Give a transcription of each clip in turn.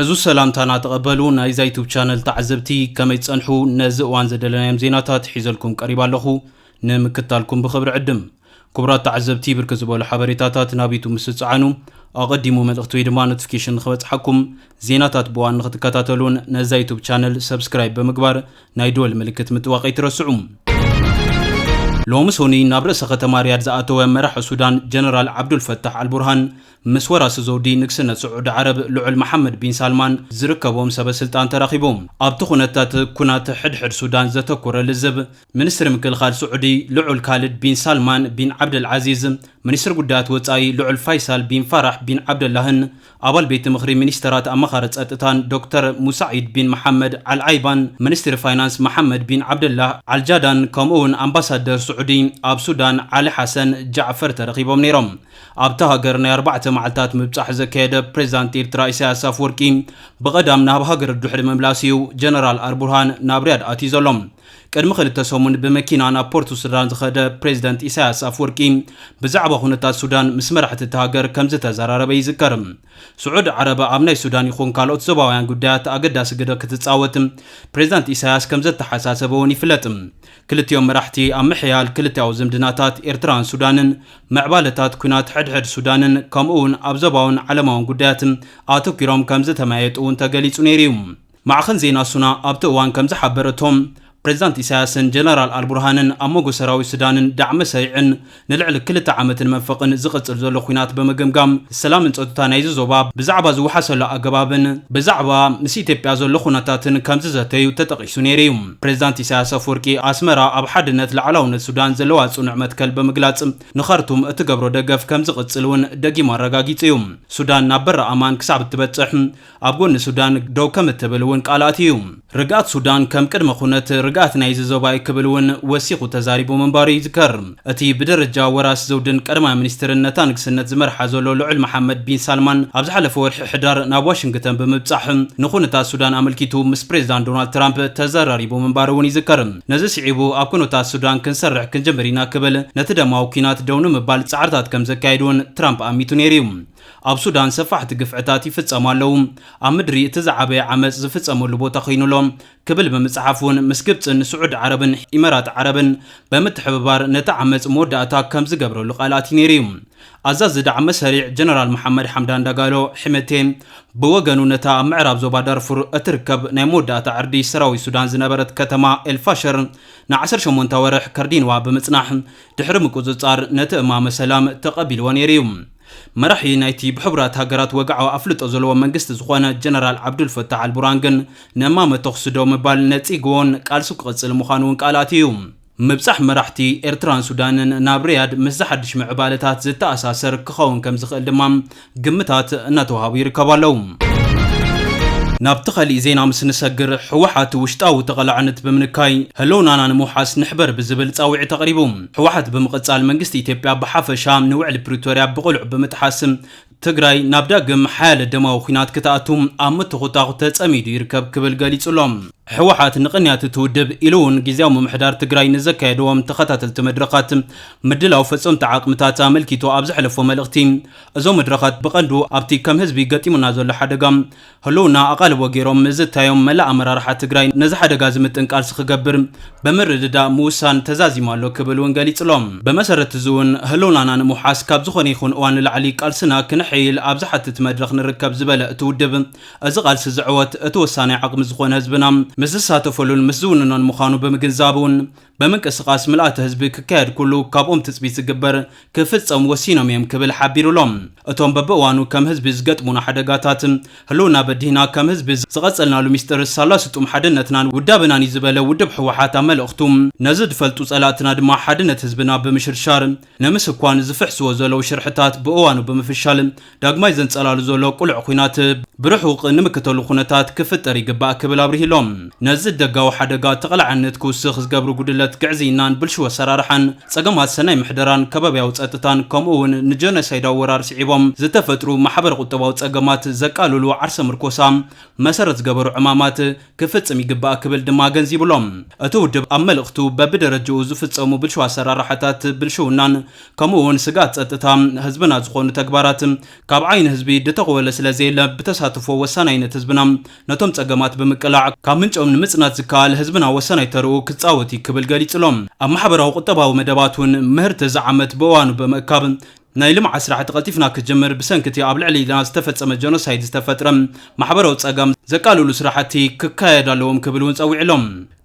ዕዙዝ ሰላምታና ተቐበሉ ናይዛ ዩቱብ ቻነል ተዓዘብቲ፣ ከመይ ጸንሑ? ነዚ እዋን ዘደለናዮም ዜናታት ሒዘልኩም ቀሪባ ኣለኹ። ንምክታልኩም ብኽብሪ ዕድም። ክቡራት ተዓዘብቲ፣ ብርክት ዝበሉ ሓበሬታታት ናብ ዩቱብ ምስ ትጽዓኑ፣ ኣቐዲሙ መልእኽቲ ወይ ድማ ኖቲፊኬሽን ንኽበጽሓኩም፣ ዜናታት ብእዋን ንኽትከታተሉን ነዛ ዩቱብ ቻነል ሰብስክራይብ ብምግባር ናይ ደወል ምልክት ምጥዋቕ ኣይትረስዑ። ሎሚ ሶኒ ናብ ርእሰ ከተማ ሪያድ ዝኣተወ መራሒ ሱዳን ጀነራል ዓብዱል ፈታሕ ኣልቡርሃን፣ ምስ ወራሲ ዘውዲ ንግስነት ስዑዲ ዓረብ ልዑል መሓመድ ቢን ሳልማን ዝርከቦም ሰበ ስልጣን ተራኺቦም። ኣብቲ ኩነታት ኩናት ሕድሕድ ሱዳን ዘተኮረ ልዝብ፣ ሚኒስትሪ ምክልኻል ስዑዲ ልዑል ካልድ ቢን ሳልማን ቢን ዓብደል ዓዚዝ፣ ሚኒስትሪ ጉዳያት ወጻኢ ልዑል ፋይሳል ቢን ፋራሕ ቢን ዓብደላህን፣ ኣባል ቤት ምኽሪ ሚኒስተራት ኣማኻሪ ጸጥታን ዶክተር ሙሳዒድ ቢን መሓመድ ኣልዓይባን፣ ሚኒስትሪ ፋይናንስ መሓመድ ቢን ዓብደላህ ኣልጃዳን፣ ከምኡ እውን ኣምባሳደር ስዑዲ ኣብ ሱዳን ዓሊ ሓሰን ጃዕፈር ተረኺቦም ነይሮም። ኣብታ ሃገር ናይ ኣርባዕተ መዓልታት ምብጻሕ ዘካየደ ፕሬዚዳንት ኤርትራ ኢሳያስ ኣፍወርቂ፣ ብቐዳም ናብ ሃገር ድሕሪ ምምላስ እዩ ጀነራል ኣልቡርሃን ናብ ሪያድ ኣትዩ ዘሎ። ቅድሚ ክልተ ሰሙን ብመኪና ናብ ፖርቱ ሱዳን ዝኸደ ፕሬዚደንት ኢሳያስ ኣፍወርቂ፣ ብዛዕባ ኩነታት ሱዳን ምስ መራሕቲ እታ ሃገር ከም ዝተዘራረበ ይዝከር። ስዑዲ ዓረብ ኣብ ናይ ሱዳን ይኹን ካልኦት ዞባውያን ጉዳያት ኣገዳሲ ግደ ክትጻወት ፕሬዚዳንት ኢሳያስ ከም ዘተሓሳሰበ እውን ይፍለጥ። ክልቲኦም መራሕቲ ኣብ ምሕያል ክልቲኣዊ ዝምድናታት ኤርትራን ሱዳንን፣ ምዕባለታት ኲናት ሕድሕድ ሱዳንን፣ ከምኡ እውን ኣብ ዞባውን ዓለማውን ጉዳያት ኣተኲሮም ከም ዝተመያየጡ እውን ተገሊጹ ነይሩ እዩ። ማዕኸን ዜና ሱና ኣብቲ እዋን ከም ዝሓበረቶም፣ ፕሬዚዳንት ኢሳያስን ጀነራል ኣልቡርሃንን ኣብ መንጎ ሰራዊት ሱዳንን ዳዕመ ሰሪዕን ንልዕሊ ክልተ ዓመትን መንፈቕን ዝቕጽል ዘሎ ኲናት ብምግምጋም፣ ሰላምን ጸጥታ ናይዚ ዞባ ብዛዕባ ዝወሓሰሉ ኣገባብን ብዛዕባ ምስ ኢትዮጵያ ዘሎ ኩነታትን ከም ዝዘተዩ ተጠቒሱ ነይሩ እዩ። ፕሬዚዳንት ኢሳያስ ኣፍወርቂ ኣስመራ ኣብ ሓድነት ላዕላውነት ሱዳን ዘለዋ ጽኑዕ መትከል ብምግላጽ፣ ንኻርቱም እትገብሮ ደገፍ ከም ዝቕጽል እውን ደጊሙ ኣረጋጊጹ እዩ። ሱዳን ናብ በራ ኣማን ክሳብ እትበጽሕ ኣብ ጎኒ ሱዳን ደው ከም እትብል እውን ቃል ኣትዩ። ርግኣት ሱዳን ከም ቅድመ ኩነት ርግኣት ናይዚ ዞባ እዩ ክብል እውን ወሲኹ ተዛሪቡ ምንባሩ ይዝከር። እቲ ብደረጃ ወራስ ዘውድን ቀዳማይ ሚኒስትርን ነታ ንግስነት ዝመርሓ ዘሎ ልዑል መሓመድ ቢን ሳልማን፣ ኣብ ዝሓለፈ ወርሒ ሕዳር ናብ ዋሽንግተን ብምብጻሕ፣ ንኹነታት ሱዳን ኣመልኪቱ ምስ ፕሬዚዳንት ዶናልድ ትራምፕ ተዘራሪቡ ምንባሩ እውን ይዝከር። ነዚ ስዒቡ ኣብ ኩነታት ሱዳን ክንሰርሕ ክንጅምር ኢና ክብል፣ ነቲ ደማዊ ኲናት ደው ንምባል ጻዕርታት ከም ዘካየድ እውን ትራምፕ ኣሚቱ ነይሩ እዩ። ኣብ ሱዳን ሰፋሕቲ ግፍዕታት ይፍጸሙ ኣለዉ። ኣብ ምድሪ እቲ ዝዓበየ ዓመጽ ዝፍጸመሉ ቦታ ኮይኑ ኣሎ ክብል ብምጽሓፍ እውን፣ ምስ ግብጽን ስዑዲ ዓረብን ኢመራት ዓረብን ብምትሕብባር ነቲ ዓመጽ መወዳእታ ከም ዝገብረሉ ቃል ኣትዩ ነይሩ እዩ። ኣዛዚ ዳዕመ ሰሪዕ ጀነራል መሓመድ ሓምዳን ዳጋሎ ሒመቴ ብወገኑ፣ ነታ ኣብ ምዕራብ ዞባ ዳርፉር እትርከብ ናይ መወዳእታ ዕርዲ ሰራዊት ሱዳን ዝነበረት ከተማ ኤልፋሸር ን ዓሰርተ ሸሞንተ ወርሕ ከርዲንዋ ብምጽናሕ፣ ድሕሪ ምቁጽጻር ነቲ እማመ ሰላም ተቐቢልዎ ነይሩ እዩ። መራሒ ናይቲ ብሕቡራት ሃገራት ወግዓዊ ኣፍልጦ ዘለዎ መንግስቲ ዝኾነ ጀነራል ዓብዱል ፈታሕ ኣልቡራን ግን፣ ንእማመ ተኹሲ ደው ምባል ነጺግዎን ቃልሱ ክቕጽል ምዃኑ እውን ቃል ኣትዩ እዩ። ምብጻሕ መራሕቲ ኤርትራን ሱዳንን ናብ ሪያድ ምስዚ ሓድሽ ምዕባለታት ዝተኣሳሰር ክኸውን ከም ዝኽእል ድማ ግምታት እናተዋህቡ ይርከቡ ኣለዉ። ናብቲ ካሊእ ዜና ምስ ንሰግር፣ ህወሓት ውሽጣዊ ተቐላዕነት ብምንካይ ህልውናና ንምውሓስ ንሕበር ብዝብል ጻውዒት ኣቕሪቡ። ህወሓት ብምቕጻል፣ መንግስቲ ኢትዮጵያ ብሓፈሻ ንውዕሊ ፕሪቶርያ ብቕሉዕ ብምጥሓስ፣ ትግራይ ናብ ዳግም ሓያለ ደማዊ ኲናት ክትኣቱ ኣብ ምትኹታኹ ተጸሚዱ ይርከብ ክብል ገሊጹ ኣሎ። ህወሓት ንቕንያት እቲ ውድብ ኢሉ እውን ግዝያዊ ምምሕዳር ትግራይ ንዘካየድዎም ተኸታተልቲ መድረኻት ምድላው ፈጸምቲ ዓቕምታት ኣመልኪቱ ኣብ ዘሕለፎ መልእኽቲ፣ እዞም መድረኻት ብቐንዱ ኣብቲ ከም ህዝቢ ገጢሙና ዘሎ ሓደጋ ህልውና ኣቓልቦ ገይሮም ምዝታዮም፣ መላእ ኣመራርሓ ትግራይ ነዚ ሓደጋ ዝምጥን ቃልሲ ክገብር ብምርድዳእ ምውሳን ተዛዚሙ ኣሎ ክብል እውን ገሊጹ ኣሎ። ብመሰረት እዚ እውን ህልውናና ንምውሓስ ካብ ዝኾነ ይኹን እዋን ንላዕሊ ቃልስና ክነሐይል ኣብ ዝሓትት መድረኽ ንርከብ ዝበለ እቲ ውድብ፣ እዚ ቃልሲ ዝዕወት እቲ ወሳናይ ዓቕሚ ዝኾነ ህዝብና ምስ ዝሳተፈሉን ምስ ዝውንኖን ምዃኑ ብምግንዛብ እውን፣ ብምንቅስቓስ ምልኣተ ህዝቢ ክካየድ ኩሉ ካብኦም ትጽቢት ዝግበር ክፍጸም ወሲኖም እዮም ክብል ሓቢሩ ኣሎ። እቶም በብእዋኑ ከም ህዝቢ ዝገጥሙና ሓደጋታት ህልውና በዲህና ከም ህዝቢ ዝቐጸልናሉ ሚስጥር ሳላ ስጡም ሓድነትናን ውዳበናን እዩ ዝበለ ውድብ ህወሓት ኣብ መልእኽቱ፣ ነዚ ዝፈልጡ ጸላእትና ድማ ሓድነት ህዝብና ብምሽርሻር ንምስኳን ዝፍሕስዎ ዘለዉ ሽርሕታት ብእዋኑ ብምፍሻል ዳግማይ ዘንጸላሉ ዘሎ ቅሉዕ ኲናት ብርሑቕ ንምክተሉ ኩነታት ክፍጠር ይግባእ ክብል ኣብሪሁ ኣሎ። ነዚ ደጋዊ ሓደጋ ተቐላዕነት ክውስኽ ዝገብሩ ጉድለት ግዕዝይናን ብልሽው ኣሰራርሓን፣ ጸገማት ሰናይ ምሕደራን ከባብያዊ ጸጥታን፣ ከምኡ እውን ንጀኖሳይዳዊ ወራር ስዒቦም ዝተፈጥሩ ማሕበረ ቁጠባዊ ጸገማት ዘቃልሉ ዓርሰ ምርኮሳ መሰረት ዝገበሩ ዕማማት ክፍጽም ይግባእ ክብል ድማ ኣገንዚቡ ኣሎ። እቲ ውድብ ኣብ መልእኽቱ፣ በብደረጃኡ ዝፍጸሙ ብልሽው ኣሰራርሓታት ብልሽውናን ከምኡ እውን ስግኣት ጸጥታ ህዝብና ዝኾኑ ተግባራት ካብ ዓይኒ ህዝቢ ዝተኸወለ ስለ ዘየለ፣ ብተሳትፎ ወሳናይነት ህዝብና ነቶም ጸገማት ብምቅላዕ ካብ ምንጮም ንምጽናት ዝከኣል ህዝብና ወሳናይ ተርኡ ክጻወት እዩ ክብል ገሊጹ ኣሎ። ኣብ ማሕበራዊ ቁጠባዊ መደባት እውን ምህርቲ እዚ ዓመት ብእዋኑ ብምእካብ ናይ ልምዓት ስራሕቲ ቀልጢፍና ክጅምር ብሰንኪ እቲ ኣብ ልዕሊና ዝተፈጸመ ጀኖሳይድ ዝተፈጥረ ማሕበራዊ ጸገም ዘቃልሉ ስራሕቲ ክካየድ ኣለዎም ክብል እውን ጸዊዑ ኣሎ።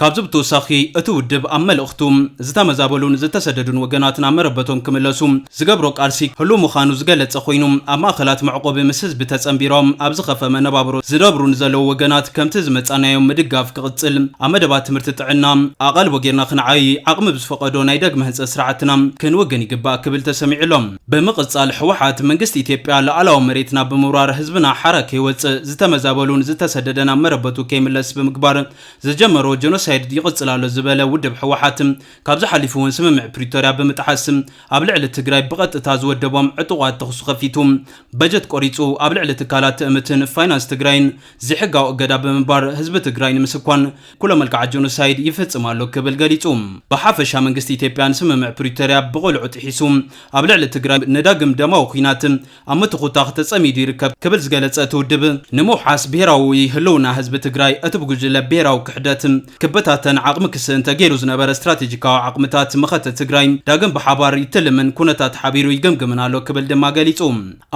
ካብዚ ብተወሳኺ እቲ ውድብ ኣብ መልእኽቱ ዝተመዛበሉን ዝተሰደዱን ወገናት ናብ መረበቶም ክምለሱ ዝገብሮ ቃልሲ ህሉው ምዃኑ ዝገለጸ ኮይኑ፣ ኣብ ማእኸላት መዕቆቢ ምስ ህዝቢ ተጸንቢሮም ኣብ ዝኸፈ መነባብሮ ዝነብሩ ንዘለዉ ወገናት ከምቲ ዝመጻናዮም ምድጋፍ ክቕጽል፣ ኣብ መደባት ትምህርቲ፣ ጥዕና ኣቓልቦ ጌርና ክንዓዪ ዓቕሚ ብዝፈቐዶ ናይ ደግመ ህንጸት ስራሕትና ክንውግን ይግባእ ክብል ተሰሚዑ ኣሎ። ብምቕጻል ህወሓት መንግስቲ ኢትዮጵያ ሉዓላዊ መሬትና ብምውራር ህዝብና ሓራ ከይወጽእ ዝተመዛበሉን ዝተሰደደን ኣብ መረበቱ ከይምለስ ብምግባር ዝጀመሮ ጀኖሳይድ ይቕጽል ኣሎ ዝበለ ውድብ ህወሓት፣ ካብዚ ሓሊፉ እውን ስምምዕ ፕሪቶርያ ብምጥሓስ ኣብ ልዕሊ ትግራይ ብቐጥታ ዝወደቦም ዕጡቓት ተኹሲ ከፊቱ፣ በጀት ቆሪጹ፣ ኣብ ልዕሊ ትካላት ትእምትን ፋይናንስ ትግራይን ዘይሕጋዊ እገዳ ብምንባር ህዝቢ ትግራይ ንምስኳን ኩሎ መልክዓ ጀኖሳይድ ይፍጽም ኣሎ ክብል ገሊጹ። ብሓፈሻ መንግስቲ ኢትዮጵያ ንስምምዕ ፕሪቶርያ ብቐልዑ ጥሒሱ ኣብ ልዕሊ ትግራይ ንዳግም ደማዊ ኲናት ኣብ ምትኹታኽ ተጸሚዱ ይርከብ ክብል ዝገለጸ እቲ ውድብ፣ ንምውሓስ ብሄራዊ ህልውና ህዝቢ ትግራይ፣ እቲ ብጉጅለ ብሄራዊ ክሕደት ክበታተን ዓቕሚ ክስእን ተገይሩ ዝነበረ ስትራቴጂካዊ ዓቕምታት መኸተ ትግራይ ዳግም ብሓባር ይትልምን ኩነታት ሓቢሩ ይግምግምን ኣሎ ክብል ድማ ገሊጹ።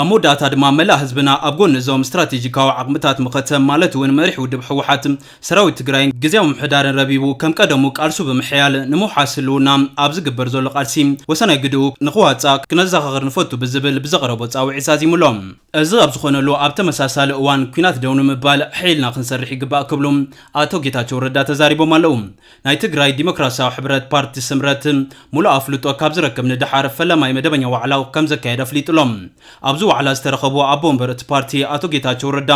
ኣብ መወዳእታ ድማ መላእ ህዝብና ኣብ ጎኒ እዞም ስትራቴጂካዊ ዓቕምታት መኸተ ማለት እውን መሪሕ ውድብ ህወሓት ሰራዊት ትግራይን ግዝያዊ ምምሕዳርን ረቢቡ ከም ቀደሙ ቃልሱ ብምሕያል ንምውሓስ ህልውና ኣብ ዝግበር ዘሎ ቃልሲ ወሰናይ ግድኡ ንኽዋፃእ ክነዘኻኽር ንፈቱ ብዝብል ብዘቕረቦ ጻውዒት ዛዚሙ ኣሎ። እዚ ኣብ ዝኾነሉ ኣብ ተመሳሳሊ እዋን ኲናት ደው ንምባል ሓይልና ክንሰርሕ ይግባእ ክብሉ ኣቶ ጌታቸው ረዳ ተዛሪቦም ኣለዉ። ናይ ትግራይ ዲሞክራሲያዊ ሕብረት ፓርቲ ስምረት ሙሉእ ኣፍልጦ ካብ ዝረክብ ንደሓር ፈለማይ መደበኛ ዋዕላ ከም ዘካየደ ኣፍሊጡ ኣሎ። ኣብዚ ዋዕላ ዝተረኸቡ ኣቦ ወንበር እቲ ፓርቲ ኣቶ ጌታቸው ረዳ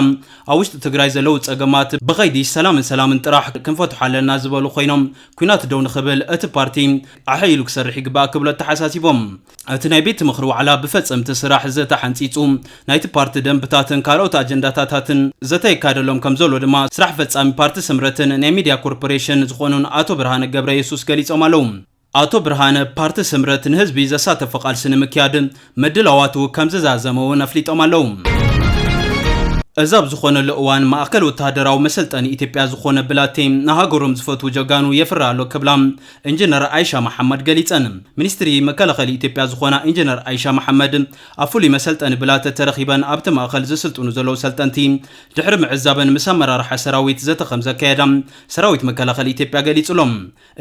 ኣብ ውሽጢ ትግራይ ዘለዉ ጸገማት ብኸይዲ ሰላምን ሰላምን ጥራሕ ክንፈትሖ ኣለና ዝበሉ ኮይኖም፣ ኲናት ደው ንኽብል እቲ ፓርቲ ኣሐይሉ ክሰርሕ ይግባእ ክብሉ ኣተሓሳሲቦም። እቲ ናይ ቤት ምኽሪ ዋዕላ ብፈጸምቲ ስራሕ ዘተ ሓንጺጹ ናይቲ ፓርቲ ደንብታትን ካልኦት ኣጀንዳታታትን ዘተ ይካየደሎም ከም ዘሎ ድማ ስራሕ ፈጻሚ ፓርቲ ስምረትን ናይ ሚድያ ኮርፖሬሽን ዝኾኑን ኣቶ ብርሃነ ገብረ የሱስ ገሊጾም ኣለዉ። ኣቶ ብርሃነ ፓርቲ ስምረት ንህዝቢ ዘሳተፈ ቃልሲ ንምክያድ ምድላዋቱ ከም ዝዛዘመ እውን ኣፍሊጦም ኣለዉ። እዚ ኣብ ዝኾነሉ እዋን ማእከል ወተሃደራዊ መሰልጠኒ ኢትዮጵያ ዝኾነ ብላቴ ንሃገሮም ዝፈትዉ ጀጋኑ የፍሪ ኣሎ ክብላ ኢንጂነር ኣይሻ መሓመድ ገሊጸን። ሚኒስትሪ መከላኸሊ ኢትዮጵያ ዝኾና ኢንጂነር ኣይሻ መሓመድ ኣብ ፍሉይ መሰልጠኒ ብላተ ተረኺበን ኣብቲ ማእከል ዝስልጥኑ ዘለዉ ሰልጠንቲ ድሕሪ ምዕዛበን ምስ ኣመራርሓ ሰራዊት ዘተ ከም ዘካየዳ ሰራዊት መከላኸሊ ኢትዮጵያ ገሊጹ ኣሎ።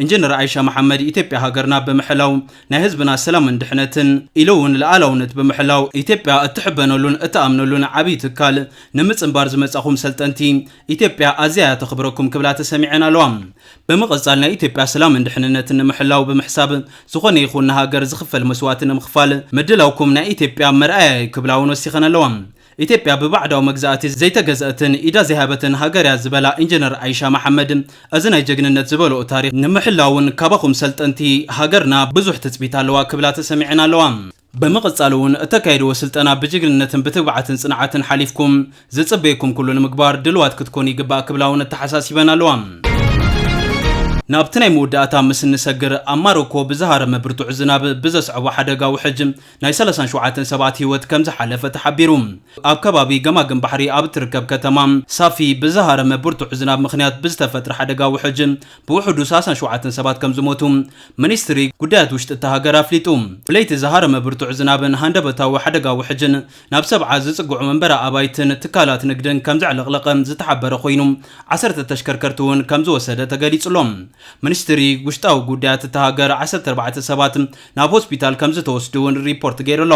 ኢንጂነር ኣይሻ መሓመድ ኢትዮጵያ ሃገርና ብምሕላው ናይ ህዝብና ሰላምን ድሕነትን ኢሉ እውን ሉዓላውነት ብምሕላው ኢትዮጵያ እትሕበነሉን እትኣምነሉን ዓብዪ ትካል ንምጽንባር ዝመጻኹም ሰልጠንቲ ኢትዮጵያ ኣዝያ እያ ተኽብረኩም ክብላ ተሰሚዐን ኣለዋ። ብምቕጻል ናይ ኢትዮጵያ ሰላምን ድሕንነትን ንምሕላው ብምሕሳብ ዝኾነ ይኹን ንሃገር ዝኽፈል መስዋእቲ ንምኽፋል ምድላውኩም ናይ ኢትዮጵያ መርኣያ እዩ ክብላ እውን ወሲኸን ኣለዋ። ኢትዮጵያ ብባዕዳዊ መግዛእቲ ዘይተገዝአትን ኢዳ ዘይሃበትን ሃገር እያ ዝበላ ኢንጂነር ኣይሻ መሓመድ፣ እዚ ናይ ጀግንነት ዝበልኦ ታሪኽ ንምሕላውን ካባኹም ሰልጠንቲ ሃገርና ብዙሕ ትጽቢት ኣለዋ ክብላ ተሰሚዐን ኣለዋ። ብምቕጻል እውን እተካየድዎ ስልጠና ብጅግንነትን ብትግባዓትን ጽንዓትን ሓሊፍኩም ዝጽበየኩም ኩሉ ንምግባር ድልዋት ክትኮኑ ይግባእ ክብላ እውን ኣተሓሳሲበን ኣለዋ። ናብቲ ናይ መወዳእታ ምስ እንሰግር፣ ኣብ ማሮኮ ብዝሃረመ ብርቱዕ ዝናብ ብዘስዐቦ ሓደጋ ውሕጅ ናይ ሰላሳን ሸውዓተን ሰባት ህይወት ከም ዝሓለፈ ተሓቢሩ። ኣብ ከባቢ ገማግም ባሕሪ ኣብ እትርከብ ከተማ ሳፊ ብዝሃረመ ብርቱዕ ዝናብ ምኽንያት ብዝተፈጥረ ሓደጋ ውሕጅ ብውሕዱ ሰላሳን ሸውዓተን ሰባት ከም ዝሞቱ ሚኒስትሪ ጉዳያት ውሽጢ እታ ሃገር ኣፍሊጡ። ብለይቲ ዝሃረመ ብርቱዕ ዝናብን ሃንደበታዊ ሓደጋ ውሕጅን ናብ ሰብዓ ዝጽግዑ መንበሪ ኣባይትን ትካላት ንግድን ከም ዘዕለቕለቐ ዝተሓበረ ኮይኑ፣ ዓሰርተ ተሽከርከርቲ እውን ከም ዝወሰደ ተገሊጹ ኣሎ። ሚኒስትሪ ውሽጣዊ ጉዳያት እታ ሃገር ዓሰርተ ኣርባዕተ ሰባት ናብ ሆስፒታል ከም ዝተወስዱ እውን ሪፖርት ገይሩ ኣሎ።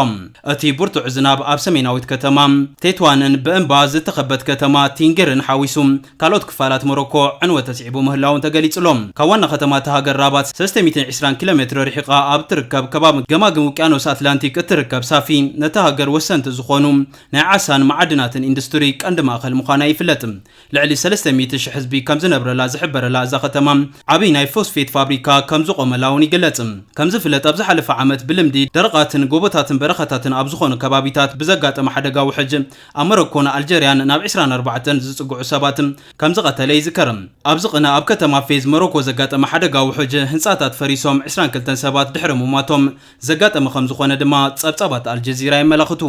እቲ ብርቱዕ ዝናብ ኣብ ሰሜናዊት ከተማ ቴትዋንን ብእምባ ዝተኸበት ከተማ ቲንጌርን ሓዊሱ ካልኦት ክፋላት ሞሮኮ ዕንወት ኣስዒቡ ምህላውን ተገሊጹ ኣሎ። ካብ ዋና ከተማ እታ ሃገር ራባት ሰለስተ ሚእትን ዕስራን ኪሎ ሜትሮ ርሒቓ ኣብ ትርከብ ከባቢ ገማግም ውቅያኖስ ኣትላንቲክ እትርከብ ሳፊ ነታ ሃገር ወሰንቲ ዝኾኑ ናይ ዓሳን መዓድናትን ኢንዱስትሪ ቀንዲ ማእኸል ምዃና ይፍለጥ። ልዕሊ ሰለስተ ሚእቲ ሽሕ ህዝቢ ከም ዝነብረላ ዝሕበረላ እዛ ከተማ ዓብዪ ናይ ፎስፌት ፋብሪካ ከም ዝቖመላ እውን ይግለጽ። ከም ዝፍለጥ፣ ኣብ ዝሓለፈ ዓመት ብልምዲ ደረቓትን ጎቦታትን በረኻታትን ኣብ ዝኾኑ ከባቢታት ብዘጋጠመ ሓደጋ ውሕጅ ኣብ ሞሮኮን ኣልጀርያን ናብ ዕስራን ኣርባዕተን ዝጽግዑ ሰባት ከም ዝቐተለ ይዝከር። ኣብዚ ቅነ ኣብ ከተማ ፌዝ ሞሮኮ ዘጋጠመ ሓደጋ ውሕጅ ህንጻታት ፈሪሶም ዕስራን ክልተን ሰባት ድሕሪ ምሟቶም ዘጋጠመ ከም ዝኾነ ድማ ጸብጻባት ኣልጀዚራ የመላኽቱ።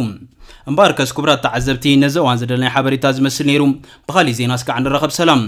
እምበኣርከስ ክቡራት ተዓዘብቲ፣ ነዚ እዋን ዝደለናይ ሓበሬታ ዝመስል ነይሩ። ብኻሊእ ዜና እስካዕ ንራኸብ። ሰላም።